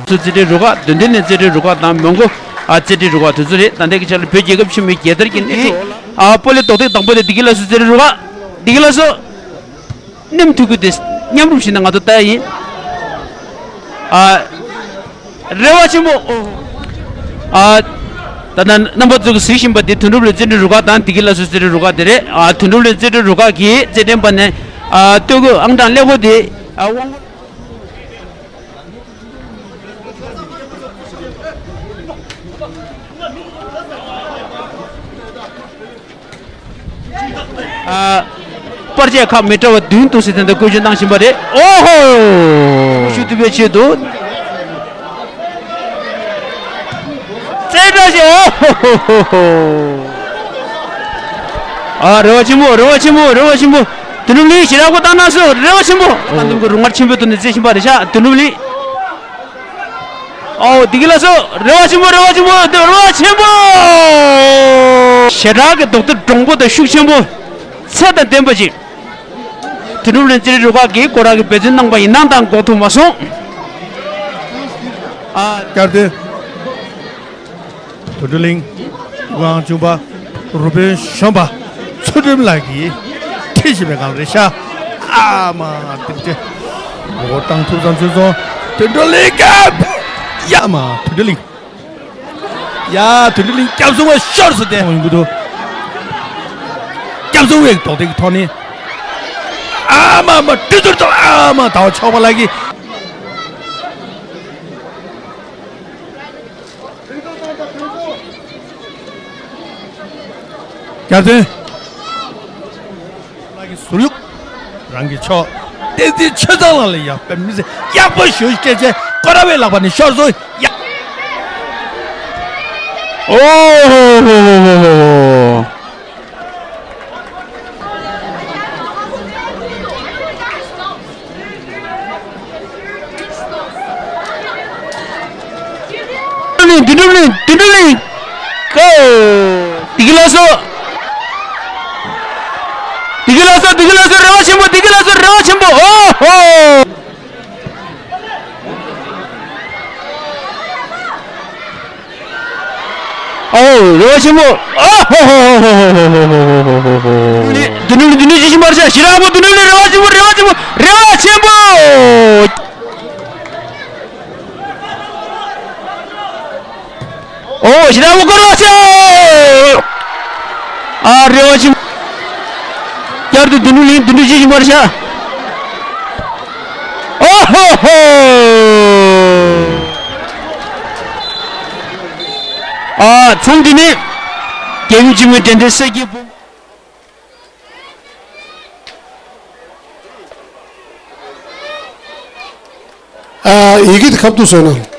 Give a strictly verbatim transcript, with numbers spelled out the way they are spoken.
སུ་རྩེད་འགྲན་རུ་ཁག་དོན་ལྡན་ནས་རྩེད་འགྲན་རུ་ཁག་དང་མོན་གྷོ་ཨ་རྩེད་འགྲན་རུ་ཁག་དེ་ཚོ་རེད། ད་ལྟའི་གི་ཆར་ལ་བོད་རྒྱལ་ཁབ་ཆེན་མོའི་རྒྱལ་དར་གྱི་སྣེ་ཁྲིད་ཨ་སྤོ་ལོའི་རྡོག་ཐེག་དང་པོ་དེ་བདེ་སྐྱིད་ལགས་སུ་རྩེད་འགྲན་རུ་ཁག་བདེ་སྐྱིད་ལགས་སུ་སྣེམ་ཐུག་གི་དེ་མཉམ་རུབ་བྱས་ནས་ང་ཚོ་ལྟ་ཡ་ཡིན། ཨ་རེ་བ་ཆེན་པོ། ཨོ། ཨ་ད་ལྟ་རྣམ་པ་ཚོ་གིས་གཟིགས་བཞིན་པ་དེ་དོན་གྲུབ་གླིང་རྩེད་འགྲན་རུ་ཁག་དང་བདེ་སྐྱིད་ལགས་སུ་རྩེད་འགྲན་རུ་ཁག་དེ་རེད། ཨ་དོན་གྲུབ་གླིང་རྩེད་འགྲན་རུ་ཁག་གི་རྩེད་འགྲན་པ་ནས་ཨ་སྟོད་གོས་ཨང་གྲངས་ཀླད་ཀོར་དེ་ཨ་དབང་ཨ་པར་ཆས་ཁག་མི་འདྲ་བ་བདུན་འདུག་ཟེར་དེ་འདྲ་བཀོལ་སྤྱོད་གནང་བཞིན་པ་རེད། ཨོ་ཧོ། ཤུགས་ཐུབ་པའི་ཆེད་དུ། རྩེད་འགྲན་ཞིག་ཨོ་ཧོ་ཧོ་ཧོ། ཨ་རེ་བ་ཆེན་པོ། རེ་བ་ཆེན་པོ། རེ་བ་ཆེན་པོ། དོན་གྲུབ་གླིང་ཞེ་དྲག་པོ་བཏང་གནང་སོང་། རེ་བ་ཆེན་པོ། ཨ་འདུམ་གྱི་རུ་ངར་ཆེན་པོའི་ཐོག་ནས་རྩེད་བཞིན་པ་རེད་ཤག་དོན་གྲུབ་གླིང་། ཨོ་བདེ་སྐྱིད་ལགས་སོ། རེ་བ་ཆེན་པོ། རེ་བ་ཆེན་པོ། རེ་བ་ཆེན་པོ། ཞེ་དྲག་གི་རྡོག་ཐེག་འདྲོང་པོ་དང་ཤུགས་ཆེན་པོ། ཚད་དང་ལྡན་པ་ཅིག་དོན་གྲུབ་གླིང་རྩེད་རིགས་རུ་ཁག་གིས་སྐོར་ར་གིས་འབད་བརྩོན་གནང་པ་ཡིན་ན་དང་འགོག་ཐུབ་མ་སོང་། ཨ། བསྐྱར་ཟློས། དོན་གྲུབ་གླིང་། དབང་ཆུང་པ། རུ་དཔོན་གཞོན་པ། ཚུལ་ཁྲིམས་ལགས་ཀྱིས་ཁྲིད་བཞིན་པའི་སྒང་རེད་ཤག་ཨ་མ་དེ་ཚེ། འོ་བཏང་ཐུབ་ཙམ་བྱུང་སོང་། དོན་གྲུབ་གླིང་སྐབས། ཡ་མ་དོན་གྲུབ་གླིང་། ཡ་དོན་གྲུབ་གླིང་སྐྱབས་བཟུང་བ་ཤོར་སོང་སྟེ། ཡོང་གི་འདུག་སྐྱབས་བཟུང་བའི་རྡོག་ཐེག་གི་ཐོག་ནས། ཨ་མ་མ་ཀྲི་ཏུར་ཏུར་ཨ་མ་ཟླ་བ་ཆོག་པ་ལགས་ཀྱིས། བསྐྱར་ཟློས། ལགས་ཀྱི་ཟུར་གཡུག་རང་གི་ཕྱོགས། བསྟན་འཛིན་ཆོས་བཟང་ལགས་ལ་ཡག་པའི་མི་ཚེ་ཡག་པོ་ཞུ་སྤྲད་བྱས་སྐོར་ར་བའི་ལག་པ་ནས་ཤོར་སོང་། ཡ། ཨོ་ཧོ་ཧོ་ཧོ་ཧོ་ཧོ། དོན་གྲུབ་གླིང་། དོན་གྲུབ་གླིང་། དོན་གྲུབ་གླིང་། ཀོ། བདེ་སྐྱིད་ལགས་སོ། བདེ་སྐྱིད་ལགས་སོ། བདེ་སྐྱིད་ལགས་སོ། རེ་བ་ཆེན་པོ། བདེ་སྐྱིད་ལགས་སོ། རེ་བ་ཆེན་པོ། ཨོ་ཧོ། ཨོ། རེ་བ་ཆེན་པོ། ཨ་ཧོ་ཧོ་ཧོ། དོན་གྲུབ་གླིང་། དོན་གྲུབ་གླིང་ཇི་བཞིན་པར་བྱ། ཞེ་དྲག་པོ། དོན་གྲུབ་གླིང་། རེ་བ་ཆེན་པོ། རེ་བ་ཆེན་པོ། རེ་བ་ཆེན་པོ། ཨོ་ཞེ་དྲག་པོ། སྐོར་ར་བྱ། ཨ་རེ་བ་ཆེན་པོ། བསྐྱར་དུ་དོན་གྲུབ་གླིང་། དོན་གྲུབ་གླིང་ཇི་བཞིན་པར་བྱ། ཨོ་ཧོ་ཧོ། ཨ་མཚམས་འདི་ནས་རྒྱལ་ཡུམ་ཆེན་མོའི་དྲན་རྟེན་གསེར་གྱི་འབུམ། ཨ་ཡི་གེ་དེ་ཁ་ཐུག་བཟོས་ན།